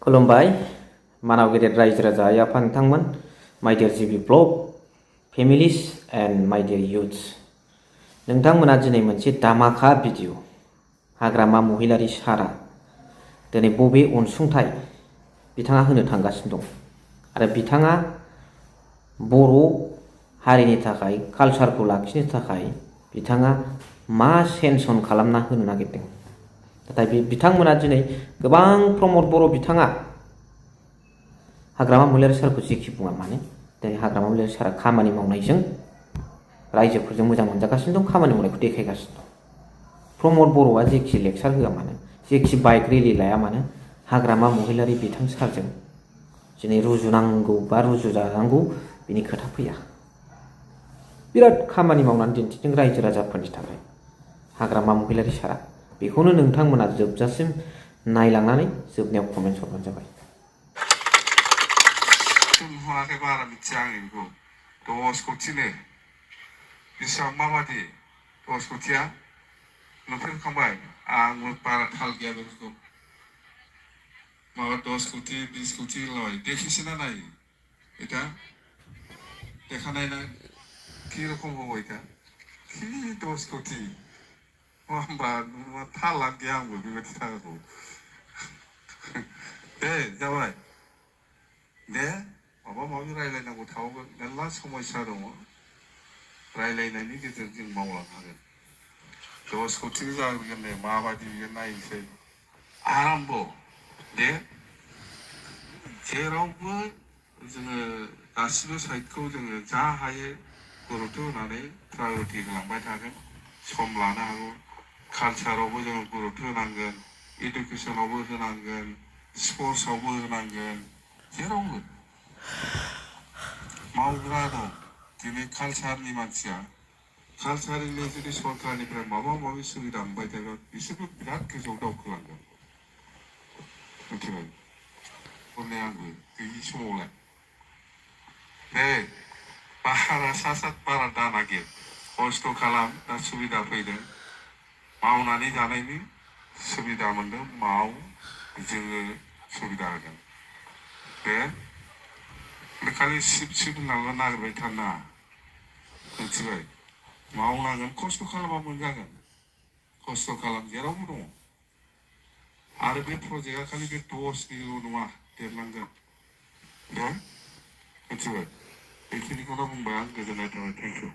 खुलुमबाय मानाव गेदेर रायजो राजा आइ आफा नोंथांमोन माय डियार जिबि ब्लग फेमिलिस एन्ड माय डियार युथ्स नोंथांमोना दिनै मोनसे दामाखा भिडिअ हाग्रामा महिलारि सारा दिनै बबे अनसुंथाइ बिथाङा होनो थांगासिनो दं आरो बिथाङा बर' हारिनि थाखाय कालचारखौ लाखिनो थाखाय बिथाङा मा सेंसन खालामना होनो नागिरदों नाथाय बिथांमोना दिनै गोबां प्रमद बर' बिथाङा हाग्रामा महिलारि सारखौ जेखि बुङा मानो दिनै हाग्रामा महिलारि सारा खामानि मावनायजों रायजोफोरजों मोजां मोनजागासिनो दं खामानि मावनायखौ देखायगासिनो दं प्रमद बर'आ जेखि लेक्सार होआ मानो जेखि बाइक रेलि लाया मानो हाग्रामा महिलारि बिथां सारजों दिनै रुजुनांगौ बा रुजुजानांगौ बिनि खोथा फैया बिराद खामानि मावनानै दिन्थिदों रायजो राजाफोरनि थाखाय हाग्रामा महिलारि सारा बेखौनो नोंथांमोना जोबजासिम नायलांनानै जोबनायाव कमेन्ट हरबानो जाबाय नुवाखै बारा मिथिया आं बेखौ 10 कोटिनो बेसेबां माबादि 10 कोटिया नुफेरखांबाय आंबो बारा थाल गैया बेफोरखौ माबा 10 कोटि 20 कोटि लय देखिसिना नाय এটা দেখা নাই না কি রকম হবে এটা কি 10 কোটি होमबा थाल गैया आंबो बेबायदि थाखाखौ दे जाबाय दे माबा माबि रायलायनांगौ थाबावगोन मेरला समस्या दङ रायलायनायनि गेजेरजों मावलांनो हागोन 10 कोटि जागोन दे माबादि बियो नायनोसै आराम्भ दे जेरावबो जोङो गासिबो साइडखौ जोङो जा हायो गुरुत्व होनानै प्रायरिटि होलांबाय थागोन सम लानो हागौ कालचारावबो जोङो गुरुत्व होनांगोन इडुकेसनावबो होनांगोन स्पर्ट्सआवबो होनांगोन जेरावबो मावग्रा दं दिनै कालचारनि मानसिया कालचारनि जुदि सरकारनिफ्राय माबा माबि सुबिदा मोनबाय थायोबा बिसोरबो बिराद गोजौआव दावखोलांगोन मिथिबाय हरनाय आंबो गैयि समावलाय दे बारा सा बारा दा नागिर खस्थ' खालाम दा सुबिदा फैदों मावनानै जानायनि सुबिदा मोनदों माव जोङो सुबिदा होगोन दे खालि सिब होननानैल' नागिरबाय थाना मिथिबाय मावनांगोन खस्थ' खालामबा मोनजागोन खस्थ' खालाम जेरावबो दङ आरो बे प्रजेक्टआ खालि बे 10निल' नङा देरलांगोन दे मिथिबाय बेखिनिखौनो बुंबाय आं गोजोननाय थाबाय थेंक इउ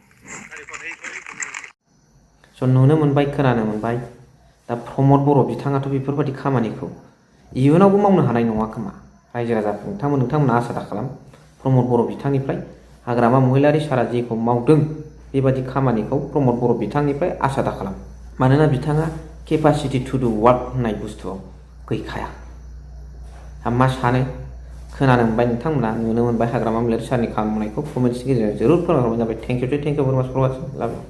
स' नुनो मोनबाय खोनानो मोनबाय दा प्रमद बर' बिथाङाथ' बेफोरबायदि खामानिखौ इयुनावबो मावनो हानाय नङा खोमा रायजो राजाफोर नोंथांमोना आसा दाखालाम प्रमद बर' बिथांनिफ्राय हाग्रामा महिलारि सारा जेखौ मावदों बेबायदि खामानिखौ प्रमद बर' बिथांनिफ्राय आसा दाखालाम मानोना बिथाङा केपासिटि टु डु वार्क होननाय बुस्थुआव गैखाया मा सानो खोनानो मोनबाय नोंथांमोना नुनो मोनबाय हाग्रामा महिलारि सारनि खामानि मावनायखौ कमेन्ट्सनि गेजेरजों जरुर फोरमायहरबानो जाबाय थेंक इउ भेरि माच फर वाचिं लाभ इउ